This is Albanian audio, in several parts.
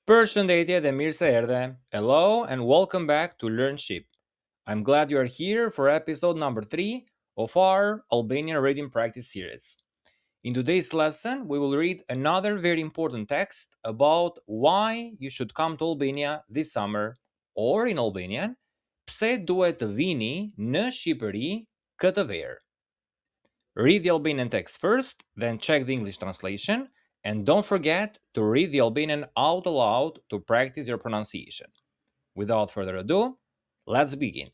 Përshëndetje dhe mirë se erdhe. Hello and welcome back to Learn Shqip. I'm glad you are here for episode number 3 of our Albanian reading practice series. In today's lesson, we will read another very important text about why you should come to Albania this summer or in Albanian, pse duhet të vini në Shqipëri këtë verë. Read the Albanian text first, then check the English translation, and don't forget to read the Albanian out loud to practice your pronunciation. Without further ado, let's begin.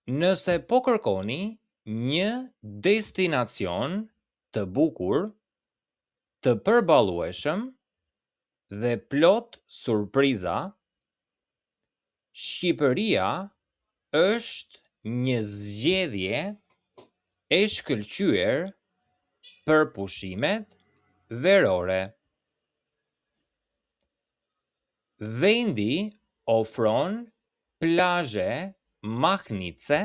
Nëse po kërkoni një destinacion të bukur, të përballueshëm dhe plot surpriza, Shqipëria është një zgjedhje e shkëlqyer për pushimet verore. Vendi ofron plazhe mahnitëse,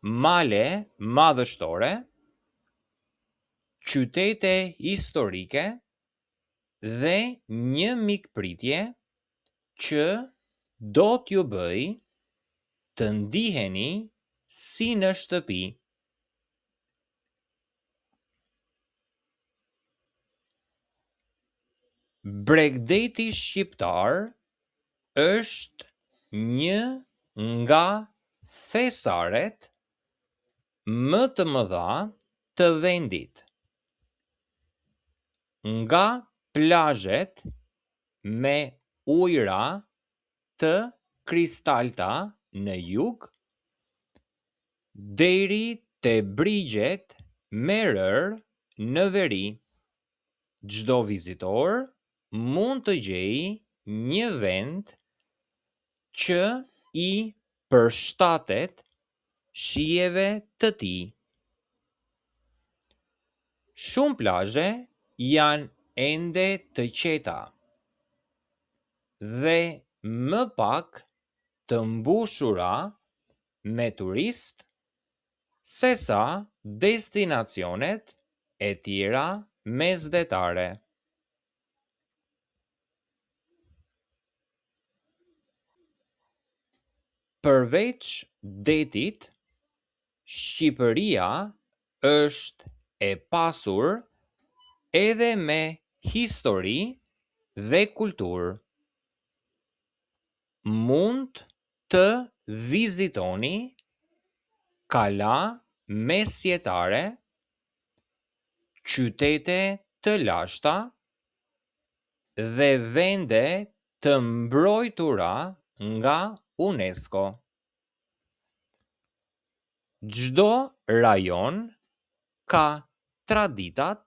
male madhështore, qytete historike dhe një mikpritje që do t'ju bëjë të ndiheni si në shtëpi. Bregdeti shqiptar është një nga thesaret më të mëdha të vendit. Nga plazhet me ujëra të kristalta në jug, deri te brigjet me rërë në veri, çdo vizitor mund të gjejë një vend që i përshtatet shijeve të tij. Shumë plazhe janë ende të qeta dhe më pak të mbushura me turistë sesa destinacionet e tjera mesdhetare. Përveç detit, Shqipëria është e pasur edhe me histori dhe kulturë. Mund të vizitoni kala mesjetare, qytete të lashta dhe vende të mbrojtura nga UNESCO. Çdo rajon ka traditat,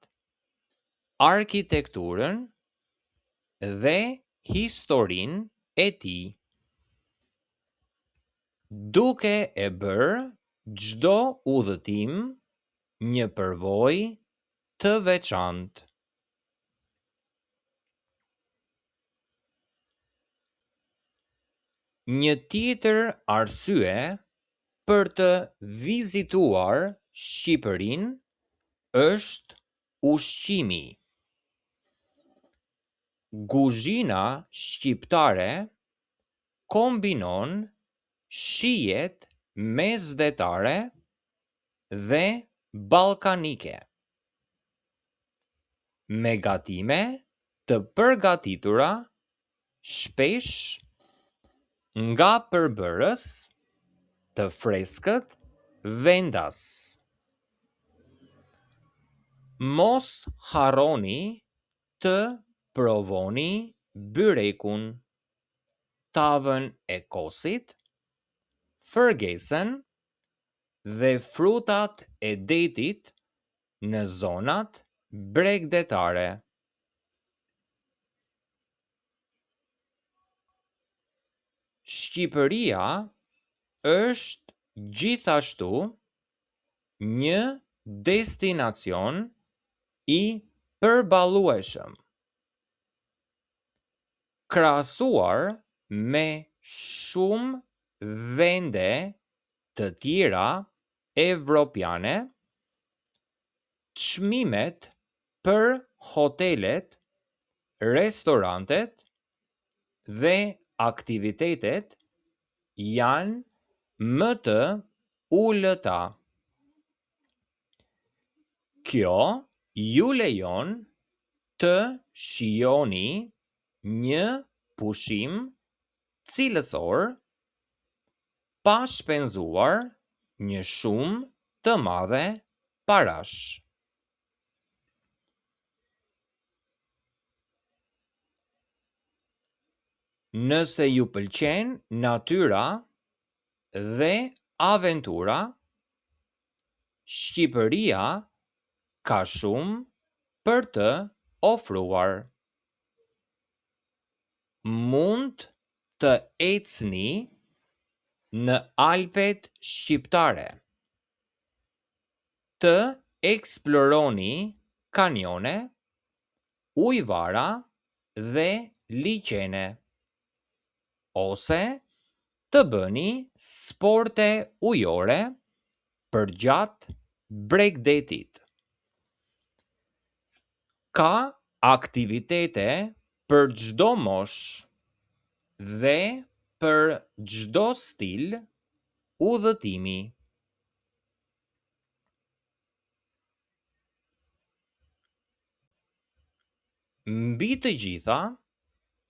arkitekturën dhe historinë e tij, duke e bërë çdo udhëtim një përvojë të veçantë. Një tjetër arsye për të vizituar Shqipërinë është ushqimi. Kuzhina shqiptare kombinon shijet mesdhetare dhe ballkanike, me gatime të përgatitura shpesh nga përbërës të freskët vendas. Mos harroni të provoni byrekun, tavën e kosit, fërgesën dhe frutat e detit në zonat bregdetare. Shqipëria është gjithashtu një destinacion i përballueshëm. Krahasuar me shumë vende të tjera evropiane, Çmimet për hotelet, restorantet dhe aktivitetet janë më të ulëta. Kjo ju lejon të shijoni një pushim cilësor pa shpenzuar një shumë të madhe parash. Nëse ju pëlqen natyra dhe aventura, Shqipëria ka shumë për të ofruar. Mund të ecni në Alpet shqiptare, të eksploroni kanione, ujëvara dhe liqene, ose të bëni sporte ujore përgjatë bregdetit. Ka aktivitete për çdo moshë dhe për çdo stil udhëtimi. Mbi të gjitha,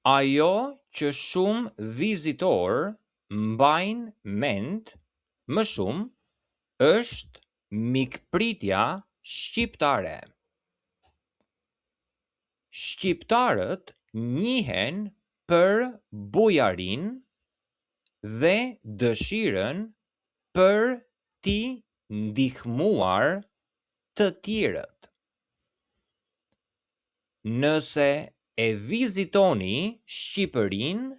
ajo që shumë vizitorë mbajnë mend më shumë është mikpritja shqiptare. Shqiptarët njihen për bujarinë dhe dëshirën për t'i ndihmuar të tjerët. Nëse e vizitoni Shqipërinë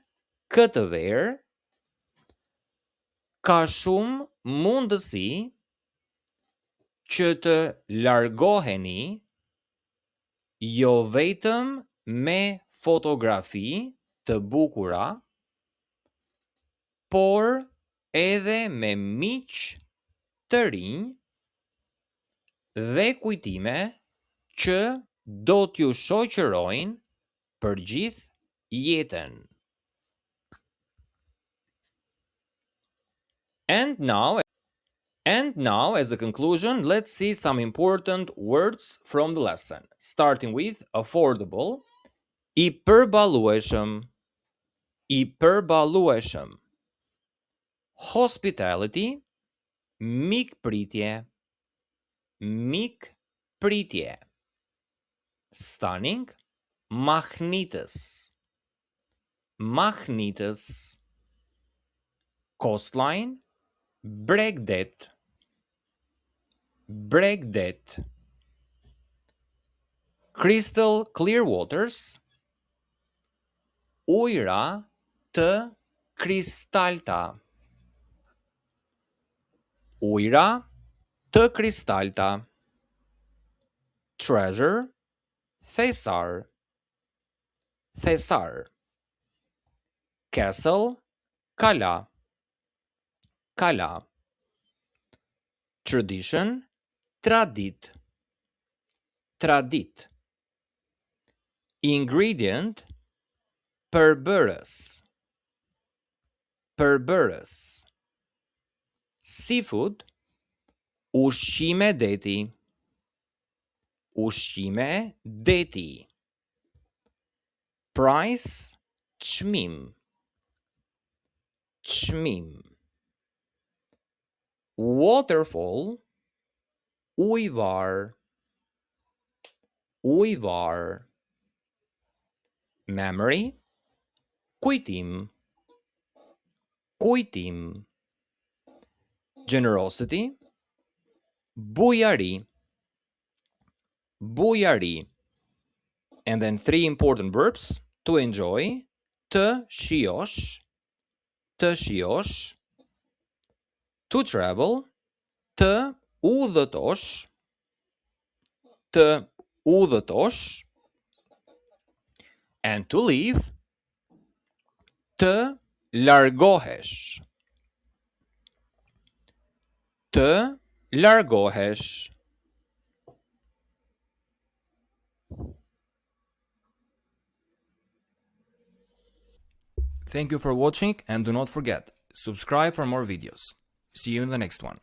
këtë verë, ka shumë mundësi që të largoheni jo vetëm me fotografi të bukura, por edhe me miq të rinj dhe kujtime që do t'ju shoqërojnë për gjithë jetën. And now, and now, as a conclusion, let's see some important words from the lesson, starting with affordable, i përballueshëm, i përballueshëm. Hospitality, mikpritje, mikpritje. Stunning, mahnitës, mahnitës. Coastline, bregdet, bregdet. Crystal clear waters, ujëra të kristalta. Ujëra të kristalta. Treasure, thesar, thesar. Castle, kala, kala. Tradition, traditë, traditë. Ingredient, përbërës, përbërës. Seafood, ushqime deti, ushqime deti. Price, çmim, çmim. Waterfall, ujëvarë, ujëvarë. Memory, kujtim, kujtim. Generosity, bujari, bujari. And then three important verbs to enjoy, të shijosh, të shijosh, to travel, të udhëtosh, të udhëtosh, and to leave, të largohesh, të largohesh. Thank you for watching and do not forget, subscribe for more videos. See you in the next one.